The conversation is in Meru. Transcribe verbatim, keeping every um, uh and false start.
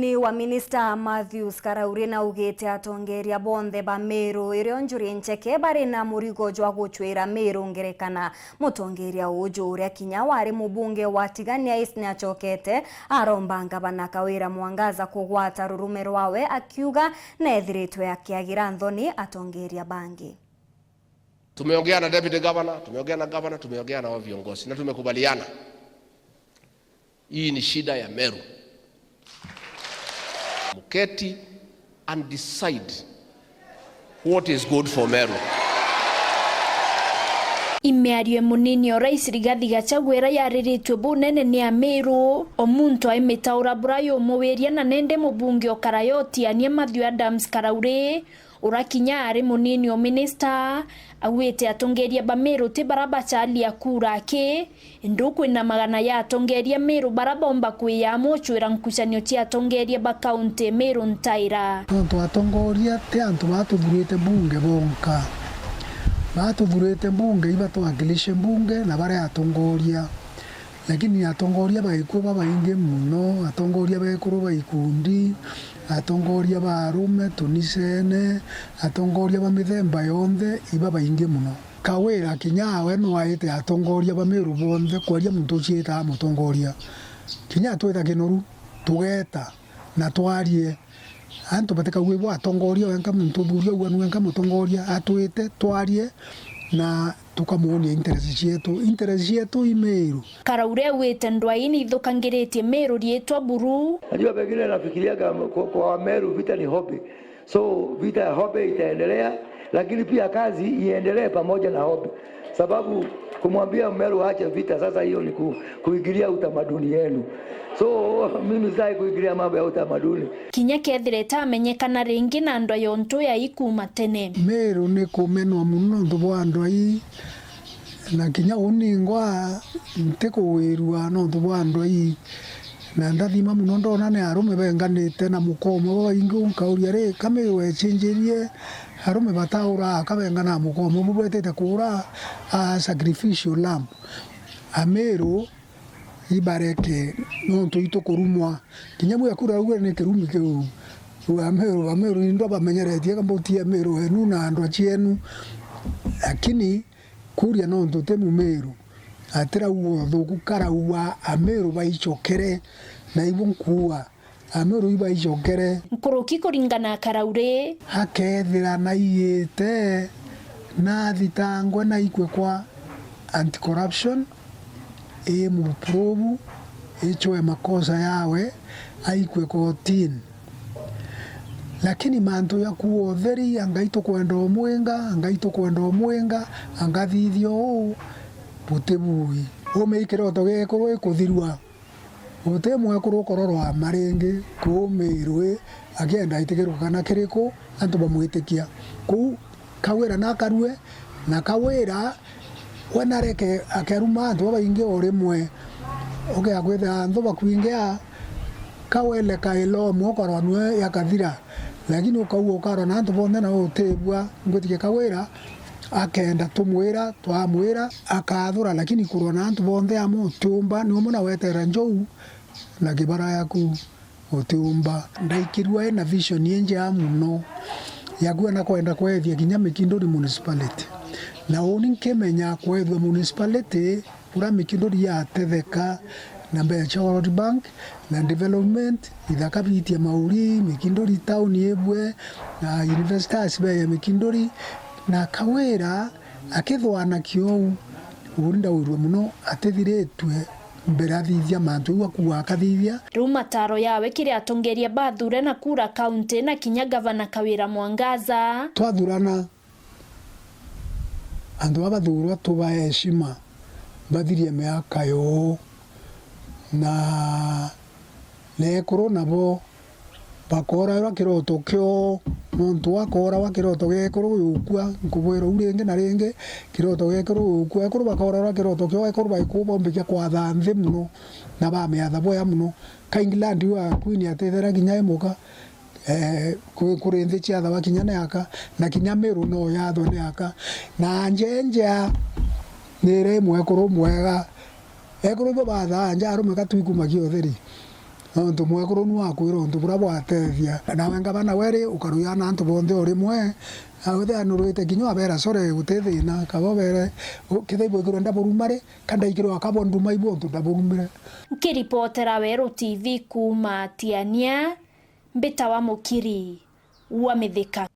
Ni wa minista Matthews Karauri naugite atongeria bonthe ba Meru irio njuri ncheke bari na murigo jwa gucwira Meru ngerekana. Mutongeria uju uria kinya wari mubunge wa Tigania East niachokete aromba ngavana Kawira Mwangaza kugwata rurume rwawe akiuga neethiritwe akiagira nthoni atongeria bangi. Tumeongea na deputy governor, tumeongea na governor, tumeongea na hao viongozi na tumekubaliana. Hii ni shida ya Meru. Muketi and decide what is good for Meru. Imiario e munini o Rais Rigathi Gachagua iria yariritue bunene ni Amiru, o muntu aimitaura bura yumuwiria na nindi mubunge o Karayotiania Matthew Adams Karauri, ura kinya ari munini o minista, augite atongeria ba Meru ti bara bachalia kura aki, indi kwina magana ya atongeria Meru bara bomba kwiya amwe ucwira nkucanio cia atongeria ba kaunti Meru ntaira. Nontu atongoria ti antu batuthurite mbunge bonka. Batuthurite mbunge ibatwakilishe mbunge na baria atongoria. Lakini atongoria baikua babaingi muno, atongoria ba ekuru ba ikundi, atongoria ba arume, tunicene, atongoria ba mithemba yonthe, ibabaingi muno. Kawira kinya we no aite atongoria ba Meru bonthe, kwaria muntu uciitaga mutongoria. Kinya atwita kinoru, tugeeta na twarie. Antu batikauge bo atongoria wenka, muntu uthuria uanu wenka mutongoria, atwite twarie na tukamwonia interest cietu. Interest cietu i Meru. Karauri augite ndwai ni ithukangiritie Meru riitwa buru. Najua pengine nafikiriaga kwa, kwa Meru vita ni hobby. So vita ya hobby itaendelea, lakini pia kazi iendelee pamoja na hobby. Sababu kumwambia Meru aache vita sasa, hiyo ni ku-, kuingilia utamaduni yenu. So mimi sitaki kuingilia mambo ya utamaduni. Kinya kethira itamenyekana ringi na ndwai o ntu ya ikuma tene. Meru ni kumenwa muno nontu bwa ndwai, na kinya uni ngwa ntikugwirua nontu bwa ndwai. Na ndathima muno ndona ni arume benganite na mukomo babaingi, nkauria, ri, ka Meru wecinjirie arume bataura, ka bengana mukomo bu bwetete kuura a sacrificial lamb? Ameru ibareke, nontu itukurumwa. Kinya mwe akura uga ni kirumi kiu. Ameru, Ameru indwa bamenyeretie kambuti Ameru enu na andwa cienu. Lakini kuria nontu ti Mumeru, atirauga uthuku, karauga Ameru baicokere, na ibu nkuuga, Ameru ibaicokere. Nkuruki kuringana na Karauri. Akethira naiyite, nathitangwe, naikue kwa anti-corruption, imuprove, icwe makosa yawe, aikue kotini. Lakini mantu ya kuuga utheri, a Ngai tukwenda umwinga, a Ngai tukwenda umwinga, a ngathithia uu, buti bui. Umi i kiroto gia ekuru ikuthirua. Guti mwekuru ukororwa ama ringi kuu Meru i, akienda aitikirwe kana kiriku, antu bamwitikia. Kuu Kawira nakarue, na Kawira we nareke akeruma antu babaingi o rimwe. Ukea kwithira antu bakwingia, Kawele kaila umwe ukarwa nwe yakathira. Lakini ukauga ukarwa na antu bonthe na utibua, ngwitikia Kawira akenda tumwira, twamwira, akathura, lakini kurwa na antu bonthe amwe utiumba, ni umwe na wetera njou na kibara yaku. Utiumba. Ndaikirua ena vision injega muno ya kuona kwenda kwethia kinya Mikinduri Municipality. Na uni nkimenya kwethua municipality, uria Mikinduri yatetheka na mbeca cia World Bank na development, ithaka biitie mauri, Mikinduri town ibue, na investors beya Mikinduri, na Kawira akithwana kiou. Uni ndawirue muno atithiritue mbere athithia mantu iu akuuga akathithia. Riu mataro yawe kiri atongeria bathure na kura kaunti na kinya gavana Kawira Mwangaza. Twathurana, antu baa bathurwa tubae heshima, bathirie miaka yoo, na, na ekuru nabo bakooragwa kiroto kioo, nontu akooragwa kiroto gia ekuru gugukua, nkubwira uu ringi na ringi, kiroto gia ekuru gugukua, ekuru bakooragwa kiroto kioo, ekuru baikuu bombika kwatha nthi mono, na bamiatha bwea mono. Ka England iu a Queen atethera kinya e muka, eh, ku-, kuri nthi ciathawa kinya ni aka, na kinya Meru no yathwa ni aka. Na njenjea ni ira i mwekuru mwega. Ekuru ibo bathaa nja arume ka twikumagia utheri. Nontu mwekuru nu akwira untu buria bwatethia. Nawe ngavana weri ukaruya na antu bonthe o rimwe. Na withira nurwite kinya wabera, "Sore, guti thina." Kaba ubere, u-, kethira ibwikirwe ndaburuma ri, ka ndaikirwe akabwa nduma ibu untu ndaburumire. Nkiripotera Weru T V kuuma Tiania, mbitawa Mukiri wa Mithika.